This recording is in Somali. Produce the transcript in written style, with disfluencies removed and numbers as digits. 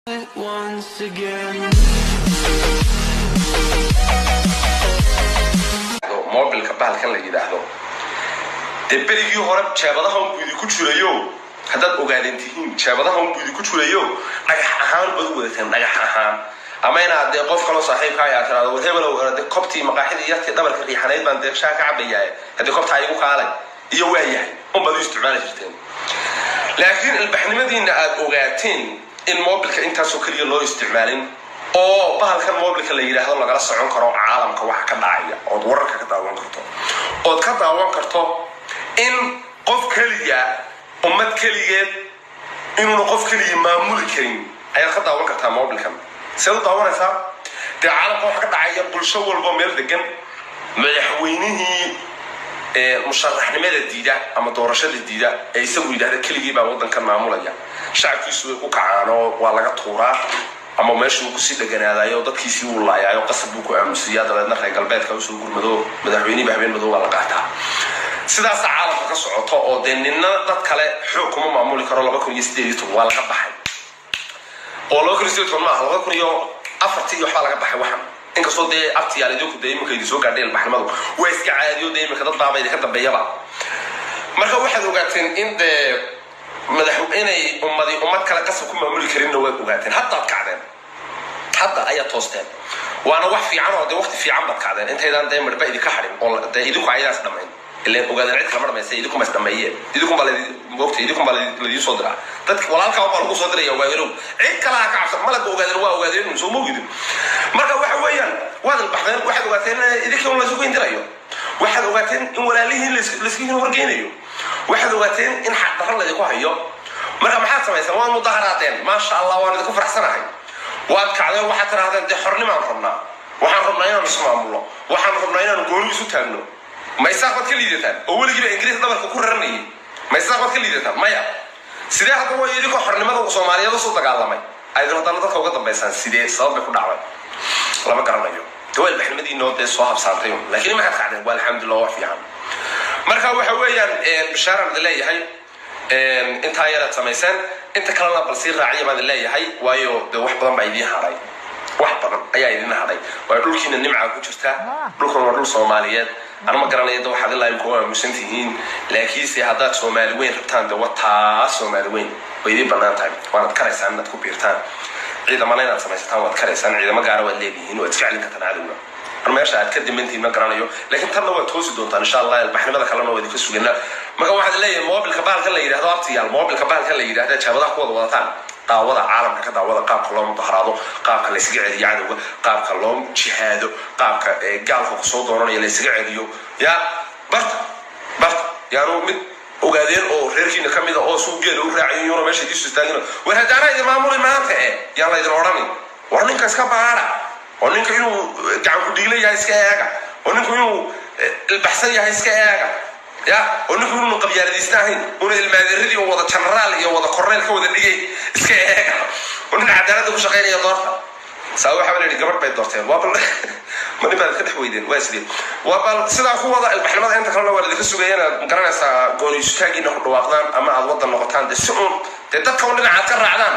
Once again. Mobilka bahalkan la yidhaahdo dee berigii hore jeebadaha unbuu idinku jirayo. Haddaad ogaadeen tihiin, jeebadaha unbuu idinku jirayo, dhagax ahaan baad u wadateen, dhagax ahaan. Ama inaad dee qof kaloo saaxiibka ayaa tiraado: "War hebelow, de kobtii maqaaxidii yartii dhabarka riixanayd baan dee shaa ka cabayaa, haddii kobtaa igu kaalay iyo waa yahay," unbaad u isticmaali jirteen. Laakiin ilbaxnimadiina aad ogaateen in mobilka intaasoo keliya loo isticmaalin oo bahalkan mobilka la yidhaahdo lagala socon karo caalamka waxa ka dhacaya, ood wararka ka daawan karto, ood ka daawan karto in qof keliya, ummad keligeed inuuna qof keliya maamuli karin ayaad ka daawan kartaa mobilkan. Seed u daawanaysaa dee caalamka waxa ka dhacaya, bulsho walbo meel degan? Madaxweynihii musharaxnimada diida ama doorashada diida ee isagu yidhahda keligii baa waddankan maamulaya, shacabkiisu way ku kacaanoo waa laga tuuraa, ama meeshuu kusii dheganaadayo dadkiisii wuu laayaayo, qasab buu ku aamusiiyaa. Dabeedna reer galbeedka usoo gurmado, madaxweynihiiba habeen madow baa la qaataa. Sidaasa caalamka ka socoto oo dee nina dad kale xoog kuma maamuli karo. 2018 waa laga baxay, oo 2018 maaha, 2004-tii iyo waxbaa laga baxay. Waxan inkastoo dee abtiyaal idinku dee iminka idin soo gaadhay, ilbaxnimadu waa iska caadiyo, dee iminka dad baaba idinka dambeeyaba. Marka waxaad ogaateen in dee madax inay ummadi ummad kale qasab ku maamuli karinna waad ogaateen. Haddaad kacdeen, hadda ayaa toosteen, waana wax fiican oo dee waqti fiican baad kacdeen, intaydaan dee midhba idinka hadhin oo dee idinku ayadaas dhamayn. Ileen ogaadeen cid kalama dhamaysa, idinkuma is dhameeyeen, idinkunbaa mogta, idinkunbaa laidiin soo diraa. Dadka walaalkaa baa lagu soo diraya. Ogaadeenow, cid kale ha ka cabsan, malagga ogaadeen waa ogaadeen, soo mogidin. Marka waxa weeyaan waad ilbaxdeen. Waxaad ogaateen in idinka un laysu keendirayo, waxaad ogaateen in walaalihiin layska horgeynayo, waxaad ogaateen in xaqdarro laydinku hayo. Marka maxaad samayseen? Waad mudaharaadeen, maasha Allah, waan idinku faraxsanahay. Waad kacdeen, waxaad tidhahdeen: "Dee xornimaan rabnaa, waxaan rabnaa inaan ismaamulno, waxaan rabnaa inaan gooni isu taagno." Ma Isaaq baad ka liidataan oo weligiiba Ingiriis dhabarka ku raranayay? Ma Isaaq baad ka liidataan? Maya. Sidee hadda way idinkoo xornimada Soomaaliyeed usoo dagaalamay aydin haddana dadka uga dambaysaan? Sidee sabab bay ku dhacday lama garanayo. De waa ilbaxnimadiinoo dee soo habsaantay, laakiin maxaad kacdeen, waa alxamdulillah, wax fiican. Marka waxa weeyaan bishaaraan idin leeyahay, intaa yaraad samayseen, inta kalena bal sii raaciya baan idin leeyahay. Waayo dee wax badan baa idiin hadhay, wax badan ayaa idin hadhay. Waayo dhulkiina nimcaa ku jirta, dhulkan waa dhul Soomaaliyeed. Ana ma garanaya de waxaad ilaa imka u aamusan tihiin, laakiinse haddaad Soomaali weyn rabtaan, de wataa Soomaali weyn, way idiin bannaan tahay, waanad karaysaan inaad ku biirtaan. Ciidamana inaad samaysataan waad karaysaan, ciidamo gaara waad leedihiin, waad iska celin kartaan cadowga. Ar meesha aad ka dimantihiin ma garanayo, laakiin tanna waad toosi doontaan insha Allah, ilbaxnimada kalena waa idinka suganaa. Marka waxaad leeyahay mobilka bahalkan la yidhahdo, abtiyaal, mobilka bahalkan la yidhahda jaabadaha ku wada wadataan, daawada caalamka ka daawada qaabka loo mudaharaado, qaabka laysaga celiyo cadowga, qaabka loo jihaado, qaabka gaalka kusoo doonanayo laysaga celiyo. Ya barta, barta, yaanu mid ogaadeen oo reerkiina ka mida oo suugeeda u raacayo yuuna meesha idiisu istaagina. "War haddaana idin maamuli maanta e," yaan laydin odhanin. War ninka iska baara, oo ninka inuu gacan ku dhiila yahay iska eega, oo ninku inuu ilbaxsan yahay iska eega, ya oo ninku inuunu qabyaaladiisna ahayn, una ilmaadeeradii oo wada jenaraal iyo wada korneyl ka wada dhigay iska eega, oo nin cadaaladda ku shaqaynaya doorta. Saa waxaa la yidhi gabadh bay doorteen, waa bal ma nin baad ka dhex weydeen? Waa sidee? Waa bal sidaa ku wada ilbaxnimada. Inta kalena waa ladinka sugaya inaad garanaysaa gooni isutaagiina ku dhawaaqdaan ama aad waddan noqotaan, dee si uun dee dadka un dhinacaad ka raacdaan.